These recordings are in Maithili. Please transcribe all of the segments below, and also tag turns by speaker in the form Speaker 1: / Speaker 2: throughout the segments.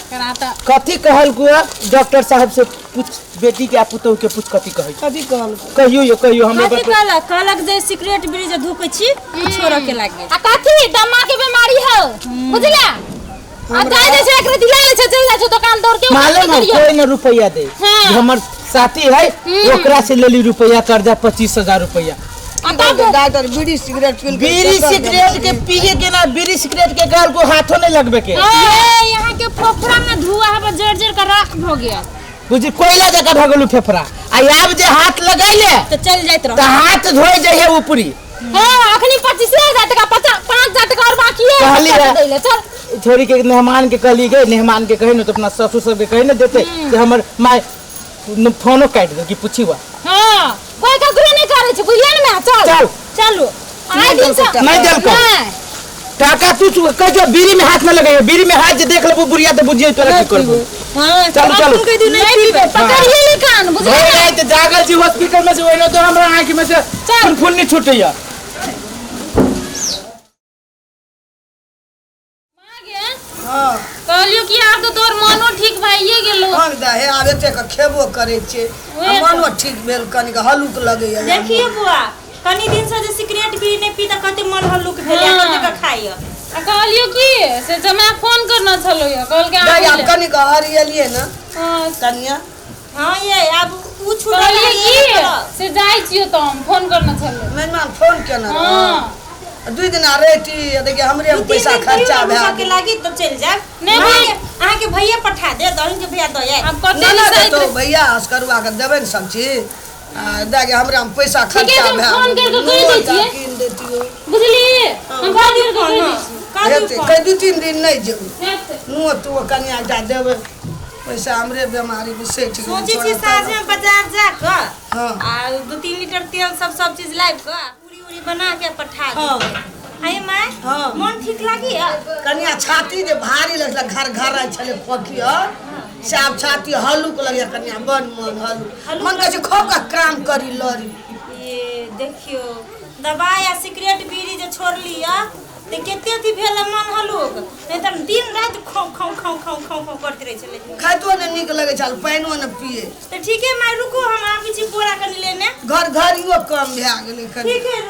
Speaker 1: एकरा तऽ
Speaker 2: कथी कहल गुआ डॉक्टर साहब से पूछ, बेटी के आ पुतोह के पूछ कथी कहै।
Speaker 3: कथी कहल?
Speaker 2: कहियो यो, कहियो हमरा।
Speaker 4: कथी कहलक? कहलक जे सिगरेट बीड़ी जे धूकै छी ओ छोड़ऽ के लागे।
Speaker 1: आ कथी दमा के बीमारी हो बुझला, आ जाय जे छै एकरा दिला ले छै, चलि जाइ छै दुकान दौड़ के।
Speaker 2: मालूम है, कोई न रुपया दे।
Speaker 1: हाँ।
Speaker 2: जे हमर साथी है ओकरा से लेली रुपया कर्जा 25,000 रुपया।
Speaker 1: आ तब
Speaker 3: डॉक्टर बीड़ी सिगरेट पी के
Speaker 2: बीड़ी
Speaker 3: चक्कर
Speaker 2: सिगरेट के पिए के ना, बीड़ी सिगरेट के गाल को हाथों नहीं लगबे के।
Speaker 4: ये यहाँ के फोफड़ा में धुआं हवा जड़ जड़ का राख भ गया।
Speaker 2: बुझी कोयला जका भगलू फेफड़ा, आ आब जे हाथ लगैले
Speaker 4: तो चल जाइत रह
Speaker 2: त हाथ धोइ जइहे ऊपरी।
Speaker 1: हाँ, अखनी 25,000 टका, 5,000 टका और बाकी है।
Speaker 2: कहली है।
Speaker 1: दै ले चल।
Speaker 2: छोरी के मेहमान के कहली गे, मेहमान के कही न तो अपना ससुर सबके कही न देते से हमर माय फोनो काटि दे कि पूछी हुआ।
Speaker 1: हाँ, कोई ककरो नहीं करे छै, बुझलियै ने माय? चल।
Speaker 2: चल।
Speaker 4: चलू।
Speaker 1: आइ दिन से
Speaker 2: नहीं देलकौ।
Speaker 1: नहीं।
Speaker 2: टाका तू कह जो बीड़ी में हाथ न लगैयो, बीड़ी में हाथ जे देख लेबू बुढ़िया त बुझियो तोरा की करबू।
Speaker 4: हाँ।
Speaker 2: चलू, चलू।
Speaker 4: कह दू नहीं
Speaker 1: नहीं
Speaker 4: पीबै।
Speaker 1: पीबै, पकड़िए ले कान, बुझलियै
Speaker 2: हो
Speaker 1: ने?
Speaker 2: राति जागल छी हॉस्पिटल में से, ओहिना तो हमरा आँखि में से
Speaker 1: चल।
Speaker 2: फुनफुन्नी छूटैया।
Speaker 1: माँ गे,
Speaker 3: हाँ।
Speaker 1: कहलियो कि आब तो तोर मनो ठीक भइए गेलो।
Speaker 3: हँ दा हे, आब एतेक खेबो करै छियै
Speaker 1: उएह
Speaker 3: आ मनो ठीक भेल, कनिक हल्लुक लगैया।
Speaker 4: देखिए बुआ, कनी दिन से जे सिगरेट बीड़ी नहीं पी त कते मन हल्लुक भेल,
Speaker 1: हाँ।
Speaker 4: कते के खाइय।
Speaker 1: आ कहलियो कि से जमा फोन करना छलो या कहलके
Speaker 3: दाइ,
Speaker 1: आबै
Speaker 3: आब
Speaker 1: ले।
Speaker 3: कनिक हरियलियै ने।
Speaker 1: हाँ।
Speaker 3: कनिया।
Speaker 4: हाँ, ये आब उ छूटल।
Speaker 1: कहलियो कि से जाइ छियो त हम फोन करना छलो।
Speaker 3: मेहमान फोन केने रहौ।
Speaker 1: हाँ।
Speaker 3: 2 दिन आ रहिती, देखिए हमरे में पैसा खर्चा भए
Speaker 4: के
Speaker 3: गेल।
Speaker 4: लागी तब चलि जायब।
Speaker 1: नहीं,
Speaker 4: अहाँके
Speaker 1: नहीं।
Speaker 4: अहाँके भैया पठा दे, अहींके भैया दऽ आयत।
Speaker 1: आब कते
Speaker 3: ना ना
Speaker 1: दिन
Speaker 3: देतौ
Speaker 1: से
Speaker 3: भैया, असकरुआ के देबै ने सब चीज। आ दाइ हमरा में पैसा
Speaker 1: ठीके
Speaker 3: खर्चा
Speaker 1: छै, हम
Speaker 3: भए
Speaker 1: फोन
Speaker 3: गेल।
Speaker 1: करि कऽ कहि दै
Speaker 3: नून
Speaker 1: छियै।
Speaker 3: कीन देतियौ।
Speaker 1: बुझली, हम फोन करि कऽ कहि दै छियै।
Speaker 3: हेतै कहि 2-3 दिन नहि जेबै।
Speaker 1: हेतै।
Speaker 3: नुओ तुओ कनिया एकटा देबै, पैसा हमरे बेमारी में सठि गेल।
Speaker 4: सोचै छी
Speaker 3: छोड़ा
Speaker 4: साँझ में बाजार जा कऽ
Speaker 3: हाँ।
Speaker 4: आ 2-3 लीटर तेल सब सब चीज लाबि कऽ पूरी उरी बना के पठा
Speaker 3: हाँ।
Speaker 4: देबै। आइ my,
Speaker 3: हाँ।
Speaker 4: मन ठीक लागी?
Speaker 3: कनिया छाती जे भारी लगल घर घर आइ छलै खोखियर से, आब छाती हल्लुक लगैया कनिया, बड़ मन हल्लुक, मन कहै छै खूब का काम करी लड़ी।
Speaker 4: ये देखियो, दवाई आ सिगरेट बीड़ी जे छोड़ली या तऽ कते अथी भेल मन हल्लुक, नहीं तऽ दिन राति खाउ खाउ खाउ खाउ खाउ खाउ करैत रहै छलै।
Speaker 3: खाइतो ने नीक लगै छल, पानिओ ने पिए।
Speaker 4: तऽ ठीके माय, रुकू, हम आबै छी बोरा कनि लेने।
Speaker 3: घर घरियो कम भए गेलै कनि।
Speaker 4: ठीक है।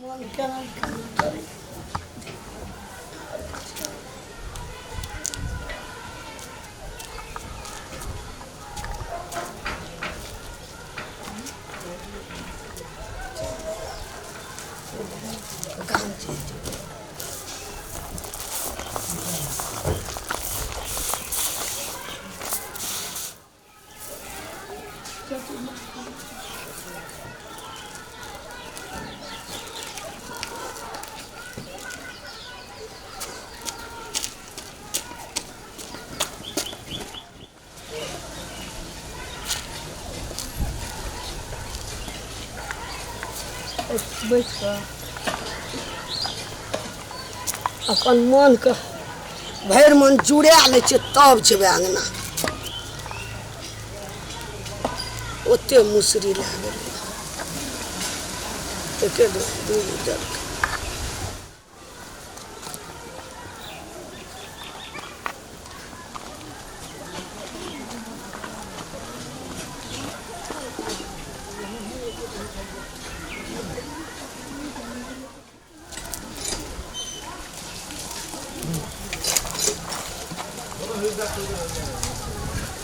Speaker 3: मन केना केना करै। काम छै। बैठ कऽ अपन मोनके भरि मन जुड़ा लै छियै तब जेबै अङ्गना। ओते मुसरी लए गेलै, एके दू दू देलकै।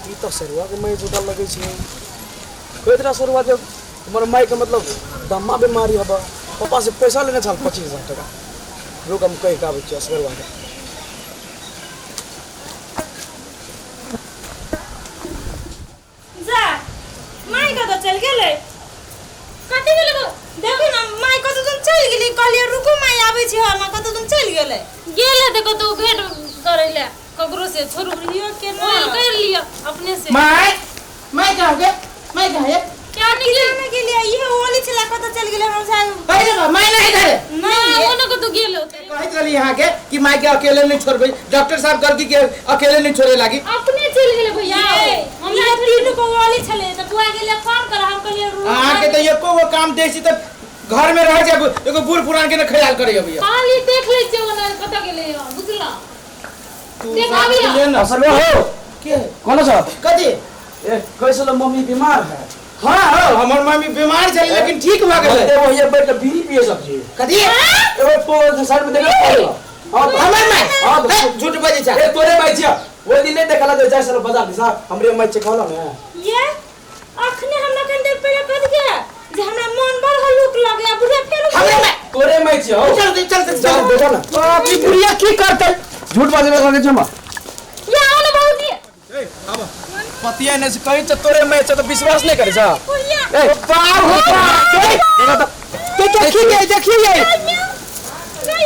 Speaker 5: ई तऽ सरुआ के माय जुटल लगै छै। कहैत रहा सरुआ जे हमर मायके मतलब दम्मा बीमारी हबऽ, पापा से पैसा लेने छल 25,000 टका। रुक, हम कहि कऽ आबै छियै असगरुआ के।
Speaker 4: जा, माय कतऽ चलि गेलै?
Speaker 1: कथी भेलै बौ?
Speaker 4: देखू ने माय कतऽ दिन चलि गेलै। कहलियै रुकू माय, आबै छी हम, कतऽ दिन चलि गेलै।
Speaker 1: गेल हेतै कतौ भेंट करै लए ककरो से, छोड़ू।
Speaker 4: बुढ़ियो के ना।
Speaker 1: फोन करि लिअ अपने से।
Speaker 2: My, my कहाँ गे? My कहाँ है?
Speaker 1: क्या निकली?
Speaker 4: केना गेलियै? इहे ओली छलै, कतऽ चलि गेलै हम साहब?
Speaker 2: पहिले बा, my नहीं घरे।
Speaker 1: नहीं, ओ न कतौ गेल होतै।
Speaker 2: कहैत रहली अहाँ के कि माय के अकेले नहीं छोड़बै, डॉक्टर साहब कहलकी कि अकेले नहीं छोड़े लागी।
Speaker 1: अपने चलि गेलै भैया।
Speaker 4: ये,
Speaker 1: हमरा
Speaker 4: इहे तीनू को ओली छलै तऽ बुआ गेलै फोन कर, हम कहलियै रुक।
Speaker 2: अहाँ के तऽ एको गो काम दै छी तऽ घर में रह जाब, एगो बूढ़ पुरान के न ख्याल करे अबैया।
Speaker 1: खाली देख लै छियै ओना कतऽ गेलै हँ, बुझलऽ?
Speaker 2: तू
Speaker 1: देख अभी
Speaker 2: ले ना
Speaker 5: असरवा हो
Speaker 2: के
Speaker 5: कोन छ
Speaker 2: कथी
Speaker 5: ए कैसे मम्मी बीमार है
Speaker 2: हाँ हाँ हमर मम्मी बीमार छलै लेकिन ठीक भऽ गेलै
Speaker 5: बोलते वही बैठ के बीड़ी पिए सब्जी
Speaker 2: कथी
Speaker 5: एगो पोल साइड में देखा हां
Speaker 2: हमर माय
Speaker 5: हां
Speaker 2: हे, झूठ बजै छै
Speaker 5: ए तोरे माई छिया वो दिन नहीं देखला जे जाय साला बाजार दिसा हमरे माई चखौला ने
Speaker 4: ये अखने हमरा कन देर पहिले कह दिया जे हमरा मन बड़ हलुक लगे बुढ़िया फेर
Speaker 2: हमरे माय
Speaker 5: तोरे माई छिया हो
Speaker 2: चल चल चल
Speaker 5: चल देखो ना
Speaker 2: बाप रे बुढ़िया की करतै
Speaker 5: झूठ बाजे में लगे छमा
Speaker 1: ये आओ ना बाबूजी
Speaker 5: पतिया ने से कहीं त तोरे माई छ त विश्वास नहीं करे छ
Speaker 1: बुढ़िया
Speaker 5: ए
Speaker 2: बाप हो बाप रे
Speaker 5: देखा त
Speaker 2: तो देखी गई देखी गई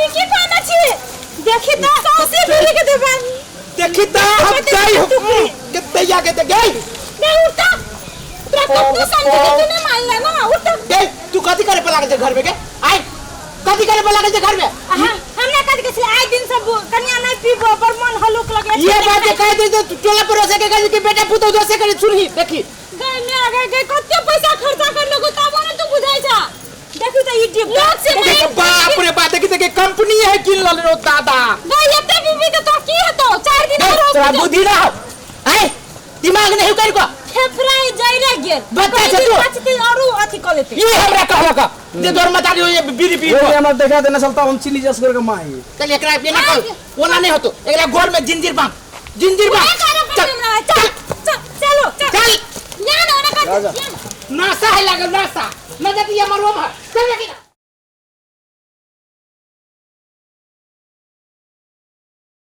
Speaker 4: ये की कहना छी देखी त सौंसे बीड़ी के देबा
Speaker 2: देखी त हम गई के तैया के ते गई
Speaker 1: नहीं उठा तोरा कत्ते समझे के तू नहीं मानला ना उठ
Speaker 2: गई तू कथी करे पर लागल छै घर में के आय कथी करे पर लागल छै घर में
Speaker 4: हमरा कह के छले आइ दिन से कन्या नहीं पीबो पर मन हलुक लगे
Speaker 2: ये बात जे कह दे तो टोला पड़ोस के कह के बेटा पुतोह दोसे करे सुनही देखी
Speaker 1: गई मेरा गई गई कत्ते पैसा खर्चा कर लोगो तब ना तू बुझाई जा
Speaker 4: देखी त ई डिब्बा
Speaker 1: लोग से
Speaker 2: देख बाप रे बाप देखी देखी कंपनी है किन लल रो दादा
Speaker 1: गई एते बीबी के तो की हेतो 4 दिन
Speaker 2: गई,
Speaker 1: और
Speaker 2: तोरा बुद्धि ना हो आय दिमाग नहीं कर को
Speaker 4: फेफड़ा जाई रह गेल
Speaker 2: बच्चा छै तू।
Speaker 4: बचते औरो अथी क लेते
Speaker 2: ये हमरा कहलो का जे तोर मता दियो ये बीड़ी पी
Speaker 5: वो हमरा देखा देना चलता हम चिल्ली जस करके माई
Speaker 2: चल एकरा ये ना कर ओना नहीं होतो एकरा गोर में जिंजीर बांध जिंजीर बांध चल
Speaker 4: चल चल चलो
Speaker 2: चल
Speaker 1: ना ना ना कर
Speaker 5: जा।
Speaker 2: नासा है लागल नासा न जाती ये मरवा चल लेकिन।